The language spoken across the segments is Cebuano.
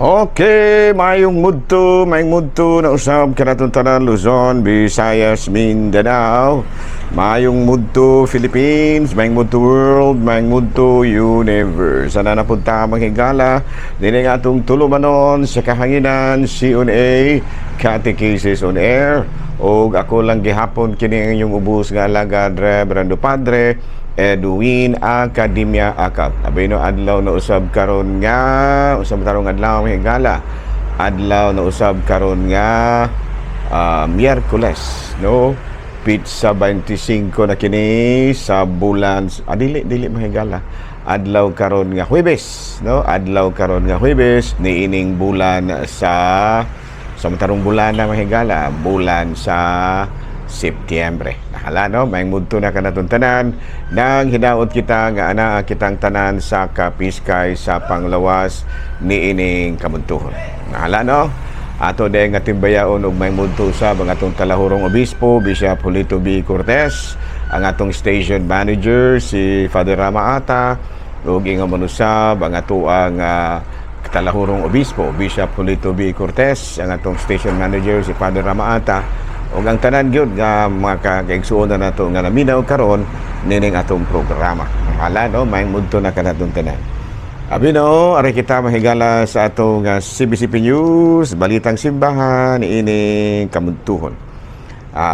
Okay, mayong mudto na usab kanatong tanan, Luzon, Visayas, Mindanao. Mayong mudto Philippines, mayong mudto world, mayong mudto universe. Sana napunta mga higala dini nga atong tulumanon sa kahanginan, CONA, Catechesis on Air. Og ako lang gihapon kini ang inyong ubos nga alagad, Reverendo Padre Edwin Academia Akap. Abi no, adlaw na usab karon nga usab tarong adlaw, mga higala. Adlaw na usab karon nga Miyerkules, no? Petsa 25 na kini sa bulan, dili dili, mga higala. Adlaw karon nga Huwebes, no? Adlaw karon nga Huwebes niining bulan sa matarong bulan na, mga higala, bulan sa Setyembre. Nahala no, may mudto na kanatong tanan nang hinaot kita nga ana kitang tanan sa kapiskay sa panglawas niining kamuntuhon. Nahala no? Ato din nga timbayaon og may mudto sa ang atong talahurong obispo, Bishop Julito B. Cortez, ang atong station manager si Father Rama Ata, ug ingon man usab ang atoang talahurong obispo, Bishop Julito B. Cortez, ang atong station manager si Father Rama Ata, ug ang tanan gyud nga mga kaigsuonan na nato nga naminaw karon nining atong programa. Hala no, may mudto na kanatong tanan. Abi no, ari kita, mahigala, sa atong CBCP News, Balitang Simbahan niining kamuntuhon.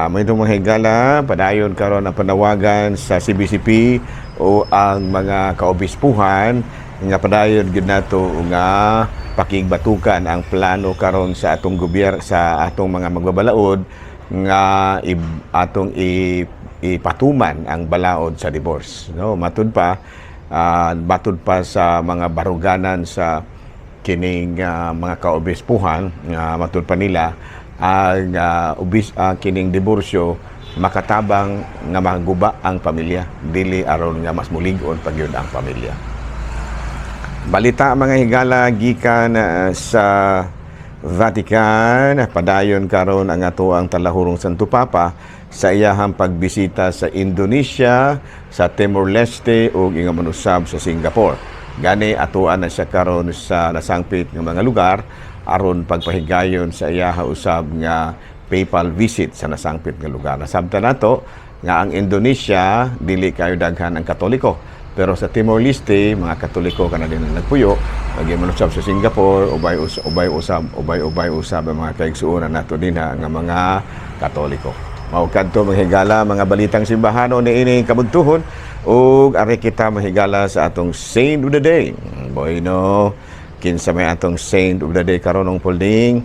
May itong mga higala, padayon karon ang panawagan sa CBCP o ang mga kaobispuhan nga padayon gyud nato nga pakigbatukan ang plano karon sa atong gobyerno, sa atong mga magbabalaod nga atong ipatuman ang balaod sa divorce, no? Matud pa sa mga baruganan sa kining mga kaobispuhan nga matud pa nila ang kining diborsyo makatabang nga maguba ang pamilya, dili aron nga mas mulig-on pa gyud ang pamilya. Balita, mga higala, gikan sa Vatican, padayon karon ang atoang talahurong Santo Papa sa iyahang pagbisita sa Indonesia, sa Timor-Leste ug ingon man usab sa Singapore. Gani atoan na siya karon sa nasangpit nga mga lugar aron pagpahigayon sa iyaha usab nga papal visit sa nasangpit nga lugar. Nasabtan nato nga ang Indonesia dili kayo daghan ang Katoliko. Pero sa Timor-Leste, mga Katoliko kana din ang nagpuyo. Lagi man usab sa Singapore, ubay usab, ubay ubay usab ang mga kaigsuonan nato dinha nga mga Katoliko. Mao kadto, mga higala, mga balitang simbahano niini kabuntuhon ug ari kita, mahigala, sa atong Saint of the Day. Bueno, kinsa may atong Saint of the Day karon ng pulding?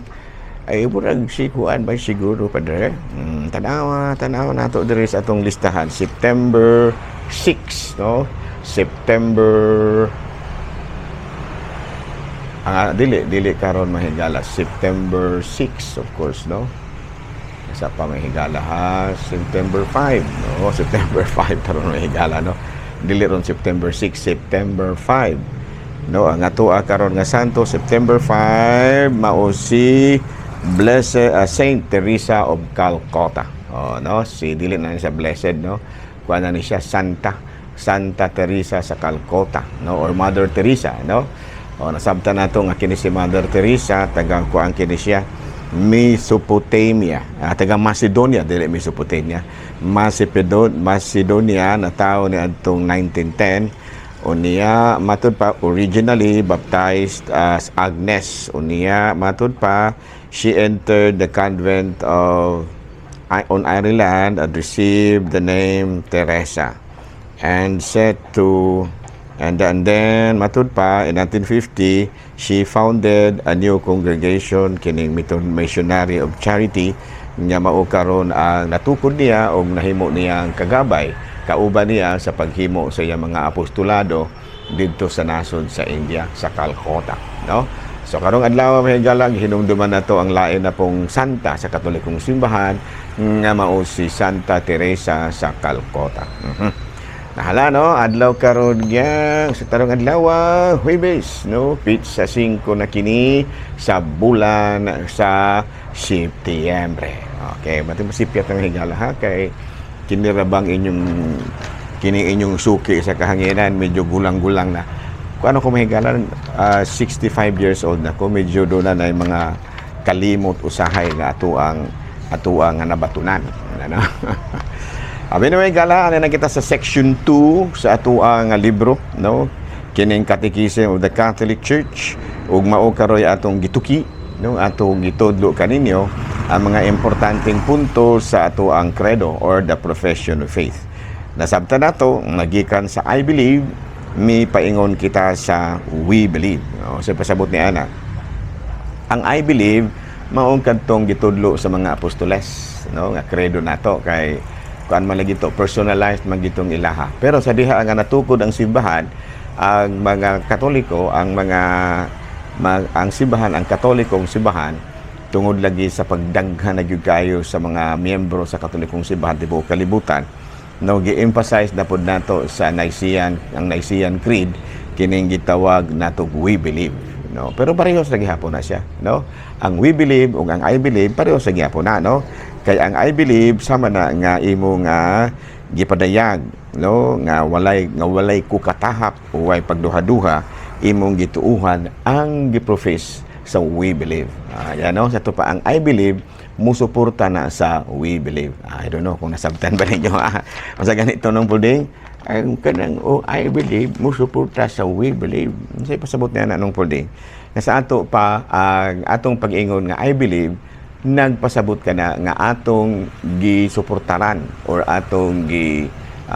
Ay murag si kuan ba siguro, padre? Tanawa, tanawa nato diri sa atong listahan. September 6, no? September dili dili karon, mahigala, September 6, of course, no? Sa pa, mahigala, ha, September 5, no? September 5 karon, mahigala, no? Dili ron September 6, September 5, no? Ang atoa karon nga santo September 5 mao si Blessed Saint Teresa of Calcutta. Oh no, si dili na ni siya blessed, no? Kuan na ni siya, Santa Santa Teresa sa Calcutta, no, or Mother Teresa, no? O nasabtan nato nga kini si Mother Teresa taga kuan kini siya, Mesopotamia, taga Macedonia, dili Mesopotamia, Macedonia, natawo ni adtong 1910. Unya matud pa originally baptized as Agnes. Unya matud pa she entered the convent of on Ireland and received the name Teresa and set to and then matud pa in 1950 she founded a new congregation kining Missionary of Charity nga mao karon ang natukod niya og nahimo niya ang kagabay, kauban niya sa paghimo sa iyang mga apostolado didto sa nasod sa India, sa Calcutta, no? So karong adlaw, mga higala, hinumduman nato ang lain na pong santa sa Katolikong simbahan nga mao si Santa Teresa sa Calcutta. Nahala no, adlaw karon gyang sa tarong adlaw, Huwebes, no, petsa 5 na kini sa bulan sa Setyembre. Okay, mati masipyat ang higala ha, kay kini ra bang inyong kini inyong suki sa kahanginan medyo gulang-gulang na. Kung ano ko mahigala, 65 years old na ko, medyo doon na yung mga kalimot usahay nga ato ang nga nabatunan, ano. Anyway, gala, ano na kita sa section 2 sa ato ang libro, no? Kining Catechism of the Catholic Church ug mao karoy atong gituki, no? Atong gitudlo kaninyo ang mga importanteng punto sa ato ang credo or the profession of faith. Nasabtan nato nagikan sa "I believe", mi paingon kita sa "We believe". No? Sa pasabot ni ana, ang "I believe" maong kadtong gitudlo sa mga apostoles, no, nga credo nato kay kuan man lagi to, personalized man gitong ilaha. Pero sa diha nga natukod ang simbahan, ang mga Katoliko, ang mga ang simbahan, ang Katolikong simbahan, tungod lagi sa pagdaghan na gyud kayo sa mga miyembro sa Katolikong simbahan tibuok kalibutan, no, gi-emphasize na pud nato sa Nicene, ang Nicene Creed, kining gitawag nato "We believe", no? Pero pareho sa gihapon na siya, no? Ang "We believe" ug ang "I believe" pareho sa gihapon na, no? Kay ang "I believe" sama na nga imo nga gipadayag, no, nga walay kukatahap o way pagduha-duha, imong gituuhan ang giprofess sa "We believe". Ah, yan, no? Sa to pa ang "I believe" musuporta na sa "We believe". Ah, I don't know kung nasabtan ba ninyo. Ah, masa ganito nung pulding ang kanang, oh, "I believe" musuporta sa "We believe". Sa pasabot niya na nung pulding nga sa ato pa ang atong pag-ingon nga "I believe", nagpasabot ka na nga atong gisuportaran or atong gi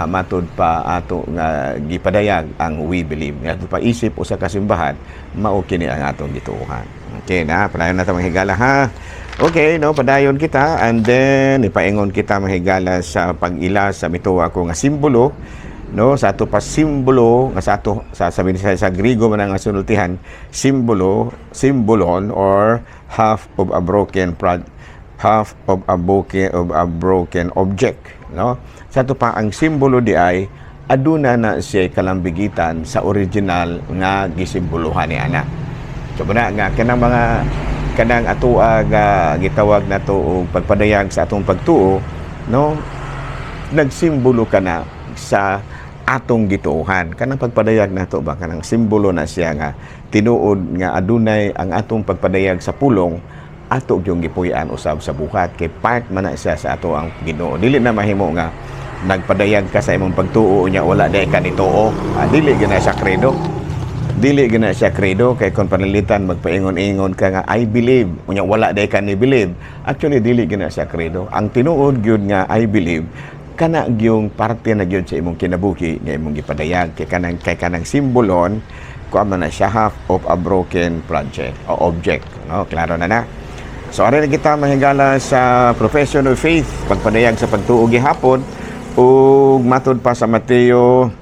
matud pa ato nga gipadayag ang "We believe". Nga ato pa isip usa ka simbahan, mao kini ang atong gituohan. Okay na, padayon na ta, mga higala, ha. Okay, no, padayon kita and then ipaingon kita, mga higala, sa pag-ila sa mituwa ko nga simbolo, no? Sa ato pa simbolo nga sa ato sa sabi sa Griego man ang sultihan, simbolo, symbolon or half of a broken object, no? Sa ato pa ang simbolo di ay aduna na siya kalambigitan sa original nga gisimbolohan ni ana. So muna nga kanang mga kanang atoa nga gitawag nato og pagpadayag sa atong pagtuo, no, nagsimbolo ka na sa atong gituohan. Kanang pagpadayag nato ba, kanang simbolo na siya nga tinuod nga adunay ang atong pagpadayag sa pulong, ato yung gipuy-an usab sa buhat kay part man na siya sa ato ang Ginoo. Dili na mahimo nga nagpadayag ka sa imong pagtuo nya wala di ka nituo. Ah, dili gyud na siya credo, dili gyud na siya credo, kay kung panalitan magpaingon-ingon ka nga "I believe" unya wala di ka ni believe, actually dili gyud na siya credo. Ang tinuod gyud nga "I believe" kana gyung parte na gyud sa imong kinabuhi nga imong gipadayag kay kanang simbolon kuan man na siya, half of a broken project o object, no? Klaro na na. So ari na kita, mahigala, sa profession of faith, pagpadayag sa pagtuo gihapon. Ug matud pa sa Mateo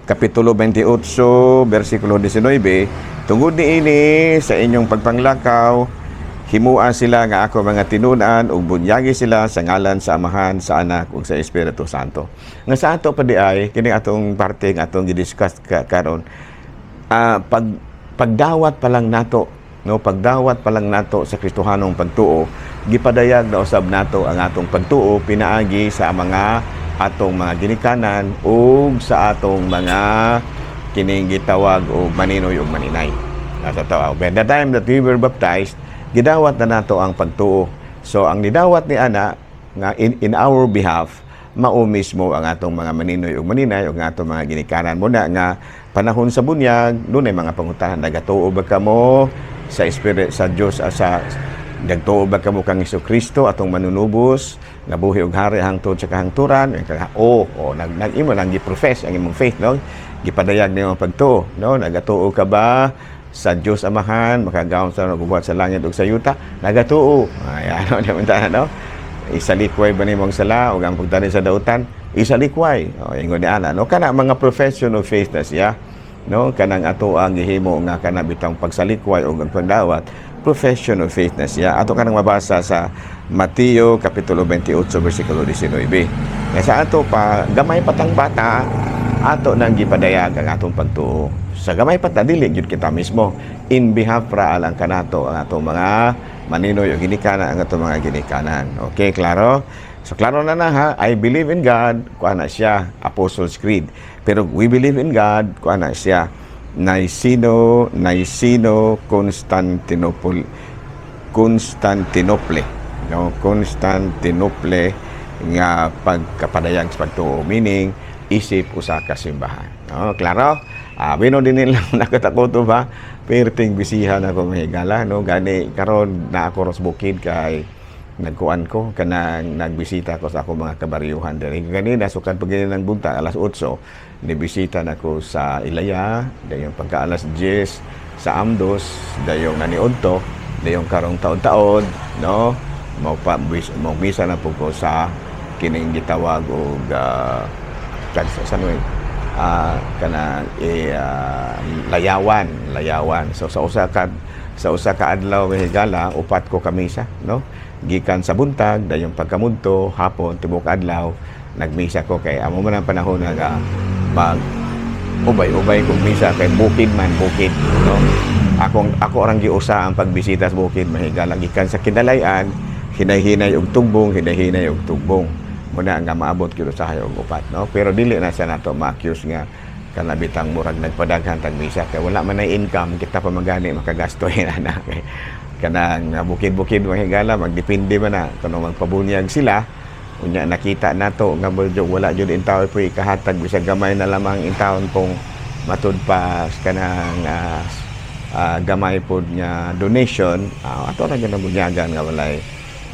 Kapitulo 28, versikulo 19, "Tungod niini, sa inyong pagpanglakaw, himua sila nga ako mga tinun-an ug bunyagi sila sa ngalan sa Amahan, sa Anak ug sa Espiritu Santo." Nga sa ato pa di ay kini atong parte nga atong gidiscuss karon, pagdawat pa lang nato, no, pagdawat pa lang nato sa Kristohanong pagtuo, gipadayag na usab nato ang atong pagtuo pinaagi sa mga atong mga ginikanan ug sa atong mga kining gitawag og maninoy ug maninay. Nasa to, by the time that we were baptized, gidawat na nato ang pagtuo. So ang nidawat ni ana nga in our behalf mao mismo ang atong mga maninoy ug maninay ug ang atong mga ginikanan. Muna nga panahon sa bunyag, dunay mga pangutanan, "Nagatuo ba kamo sa Espiritu sa Dios, sa nagtuo ba kamo kang Kristo atong manunubos nga buhi ug hari hangtod sa kahangturan?" O oh, nag nag imo nang gi-profess ang imong faith, no, gipadayag nimo ang pagtuo, no? "Nagatuo ka ba sa Dios Amahan, makagagahom sa nagbuhat sa langit ug sa yuta?" "Nagatuo." Ay, ano di man, no? "Isalikway ba nimo ang sala ug ang pagtani sa dautan?" "Isalikway." O, ingon ni ana, no? Kana mga profession of faith na siya, no? Kanang ato ang gihimo nga kana bitang pagsalikway ug ang pagdawat, profession of faith na siya. Ato kanang mabasa sa Mateo Kapitulo 28 versikulo 19. Nga sa ato pa gamay patang bata, ato nang gipadayag ang atong pagtuo. Sa gamay pa ta, dili gyud kita mismo, in behalf ra alang kanato ang atong mga maninoy o ginikanan, ang atong mga ginikanan. Okay, klaro? So klaro na na ha, "I believe in God", kuha na siya, Apostles' Creed. Pero "We believe in God", kuha na siya, Niceno Constantinople Constantinople, no? Constantinople nga pagkapadayag sa pagtuo, meaning isip usa ka simbahan, no? Klaro. Bino din nila nakatakoto ba, perting bisihan ako, mga higala, no? Gani karon na ako ros bukid kay nagkuan ko kanang nagbisita ko sa ako mga kabaryuhan diri ganina. Sukad pag ng buntag, alas 8, nibisita nako sa Ilaya, dayon pagka alas 10 sa Amdos, dayong naniudto, dayong karong taon-taon, no, mo pa mo misa na po ko sa kining gitawag og sa ano kana eh, Layawan, Layawan. So sa usa ka adlaw, mga higala, upat ko ka misa, no? Gikan sa buntag, dayon pagkamudto, hapon, tibok adlaw nagmisa ko kay amo man ang panahon nga mag ubay-ubay kong misa kay bukid man, bukid, no? Akong ako orang giusa ang pagbisita sa bukid, mga higala, gikan sa Kinalayan, hinay-hinay og tugbong, hinay-hinay og tugbong muna nga maabot gyud usahay og upat, no? Pero dili na siya nato ma-accuse nga kanabitang murag nagpadaghan tag misa kay wala man ay income, kita pa magani makagasto na kay kanang bukid-bukid, mga higala, magdepende man na kuno magpabunyag sila. Unya nakita nato nga medyo wala jud intaw po ikahatag, bisag gamay na lamang intawon kung matud pa kanang gamay pod nga donation, ato ra gyud ang bunyagan nga walay,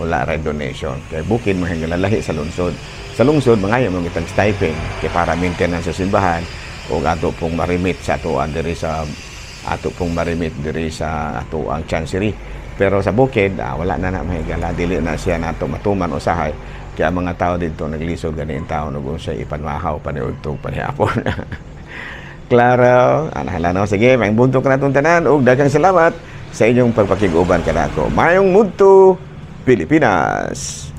wala ra donation kay bukid, mga higala, lahi sa lungsod. Sa lungsod mangayo mo kitang stipend kay para maintenance sa simbahan o ato pong marimit sa atoan diri sa ato pong marimit diri sa ato ang chancery. Pero sa bukid, wala na na, mga higala, dili na siya nato matuman usahay kaya ang mga tao dito naglisod gani ang tao ug unsay ipanmahaw paniudtog panihapon. Klaro, anahala, no? Sige, maayong buntag kanatong tanan ug daghang salamat sa inyong pagpakig-uban kanako. Maayong mudto, Pilipinas.